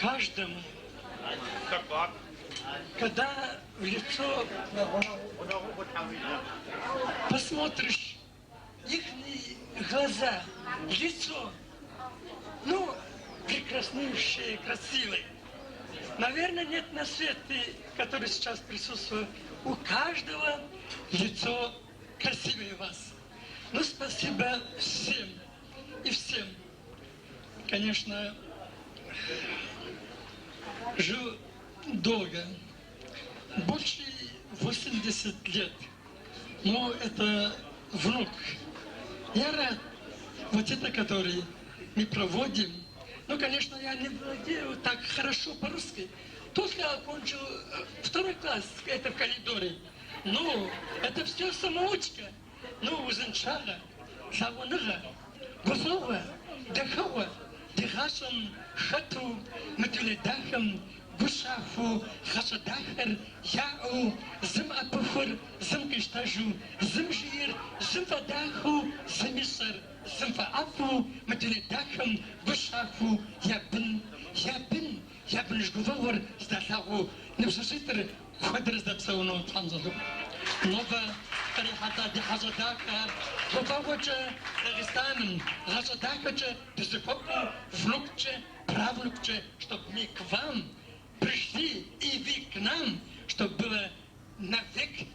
каждому, когда в лицо посмотришь, их глаза, лицо, ну, прекраснейшие, красивые. Наверное, нет на свете, который сейчас присутствует, у каждого лицо красивее вас. Ну, спасибо всем и всем. Конечно, жил долго, больше 80 лет. Но это внук. Я рад, вот это, который мы проводим. Ну, конечно, я не владею так хорошо по-русски. Только я окончил второй класс, это в коридоре. Ну, это все самоучка. Ну, узыншагъэ, лъагъуныгъэ, гуфӏэгъуэ, дахэгъуэ ди гъащӏэм хэту мы дуней дахэм гу щахуэу гъащӏэ дахэр яӏэу, зым ӏэпыхур зым къищтэжу, зым жиӏэр зым фӏэдахэу, зым ищӏэр зым фӏэӏэфӏу мы дуней дахэм гу щахуэу я бын, я бын, я быныж гуфӏэгъуэр здалъагъуу ныбжьыщӏитӏыр куэдрэ здэпсэуну Тхьэм солъэӏу. Нобэ кърихьэлӏа ди хьэщӏэ дахэхэр гуфӏэгъуэкӏэ Дагъыстаным, гъащӏэ дахэкӏэ дызэхуэкӏуэу внуккӏэ, правнуккӏэ, чтоб мы к вам пришли и вы к нам, чтоб было навек.